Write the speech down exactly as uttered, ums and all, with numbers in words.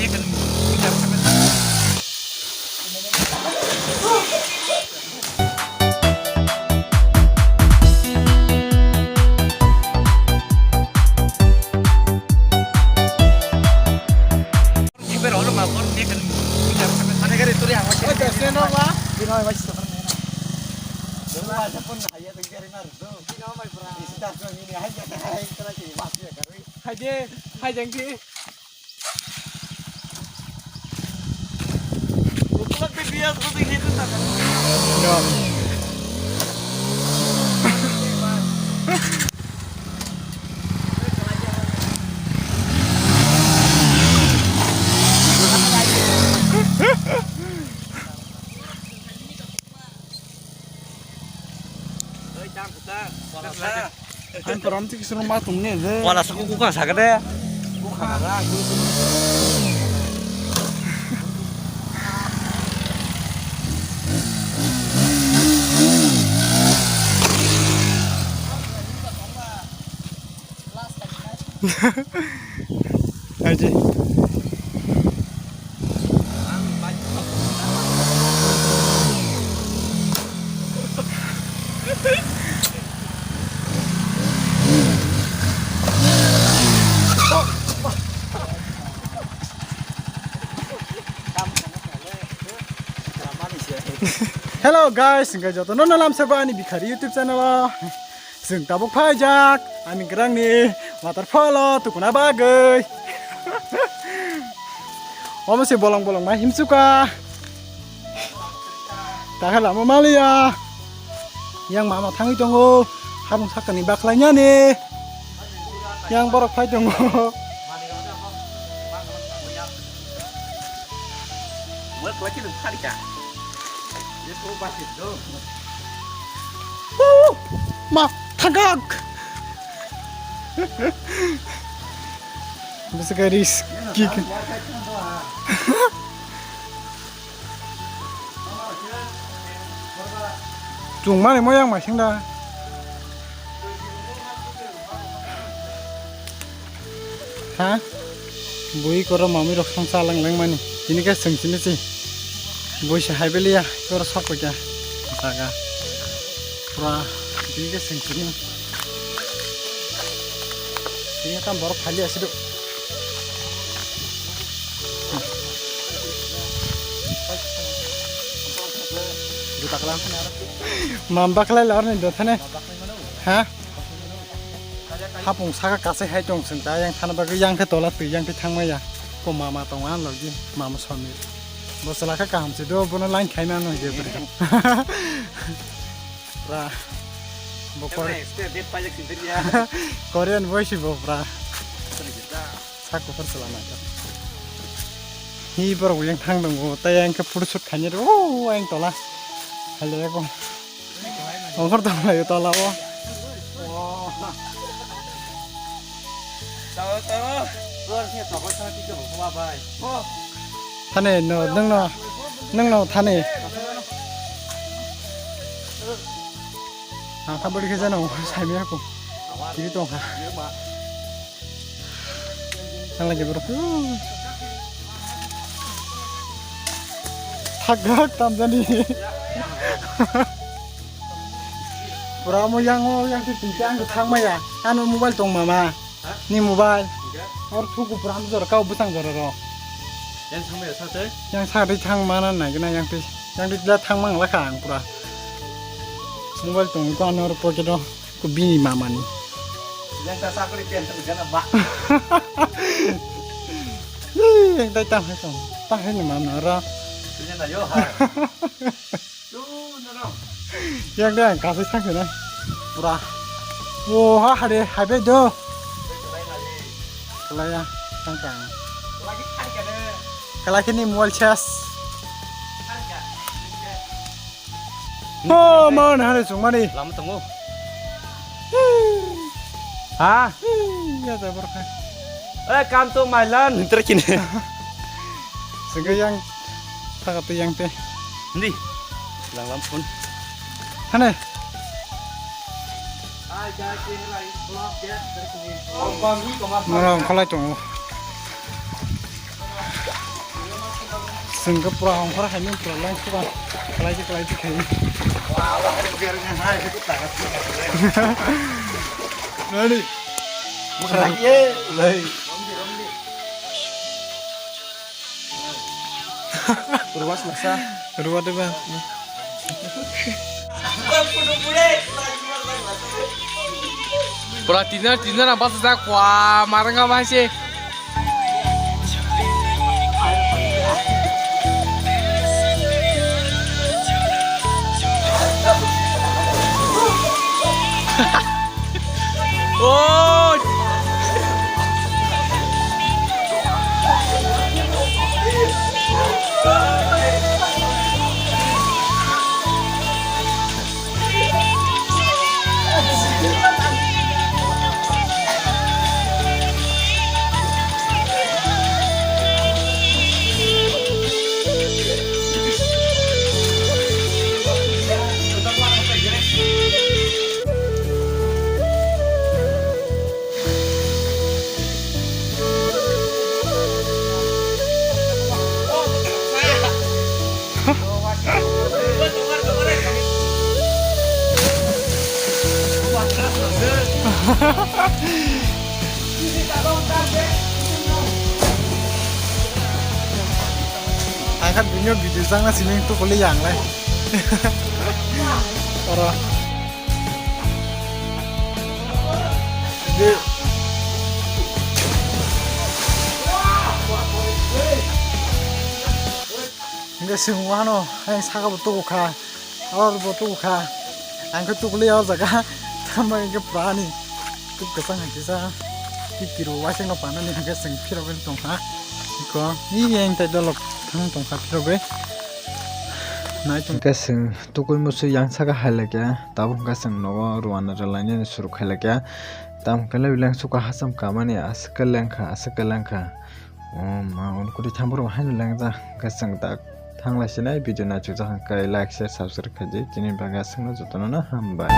Hai de, hai jang de. Ang korom tiki sunu ma tung ne je. Wala sa kuku kan sa kade. Aji. Hello guys, hingke jotono no lamsako ani Bikhari YouTube channel o. Chwng tabuk phaijak, ani grangni waterfall o tukuna bagwi. Omo se bolong bolong ma himchuka. Tahe lama maliya. Yang mama thangwi tongo, habung sakani bakhlainani. Yang borok phai tongo. Wah, ma, thangkak. Bisa garis gig. Chwng mani mo yang masing da. Ha? Bui koro mami rok song chalang lang mani. Tini khe seng sini si. Bui se hai beliya koro sok koi kya. Jaga. Pura tini khe seng sini. Tini tam borok khali asi do. Mam bakhlai lor ni do thane. Ha? Hapung saka kasai hai tong sing ta yang thana bagwi yang khe tola twi yang khe thangmaya. Ko mama tong an logi mama Samir. Bo sala kha kaham se do bono line khai mano je bri. Pra. Bo kor. Korean boy si bo pra. Sak kuphur sala na ta. Hi borok yang thang dong bo ta yang khe photo shoot khainai o yang tola. Hello ko. Ongkhor tong lai tola o. Tawa, tawa. Luar sini tokol sama tiga bawa bai. Thane no, nang no, nang no thane. Ang kha bodi khe jano, sai mi ako. Tini tong kha. Ang lagi bro. Thak gak tam jani. Pura mo yang o yang ti ti ang thang maya. Ano mobile tong mama. Ni mobile. Or thuku pura mo jor kau bwsang jor ro. Yang thang maya sa te? Yang sa ri thang mana nai gana yang ti. Yang ti la thang mang la kha ang pura. Mobile tong ko ano pocket o. Ko bini mamani. Yang ta sakri pen tu jana ba. Ih, yang tai tam hai tong. Ta hai ni mana ra. Tu jana yo ha. Tu na no. Yang deh kasih sang na. Pura. Wo ha hade hai be do. Kelai ya, sang kang. Lagi kan kada. Kelai kini mobile charge. Kan ka. Oh, mau na hane sung mani. Lama tongo. Ha? Ya ta borkha. Eh, kam to mailan, terkini. Sengke yang, tak apa yang teh. Ndi. Lang lam pun. Hane. Murang kholai tongo. Chwng khe pura ongkhor hai nw pura lang suka. Khlai se, khlai se khai. Nani? Bukhara ye, lai. Ruas masa. Ruas de ba. Pura tinna, tinna na basa sa kwa maranga ba se. Oh! Angkat bini video jangna sini tu kuli yang lai. Oro. Hingke chwng wano ayang saka bo tubu kha, aro bo tubu kha, ang khe tukuli o jaga, tamo hingke pura ni tuk kwchang hai kisa, twi kiro waising no panani hingke chwng phirogwi tongkha, iko, i yang tai dolok thang tongkha phirogwi, naitung. Hingke chwng tukui musu yang saka hai laikya, tabuk hingke chwng nogo rwna rwlainani suru khai laikya, tamo khe le beleng suka hacham kamani aswk khe lengkha, aswk khe lengkha. O ma, un kuri thamborok haino lengjak, hwnkhe chwng tak thanglai sinai video naisuk jak hwnkhe like, share, subscribe khaidi. Chini bagwi aswkno jotono no hambai.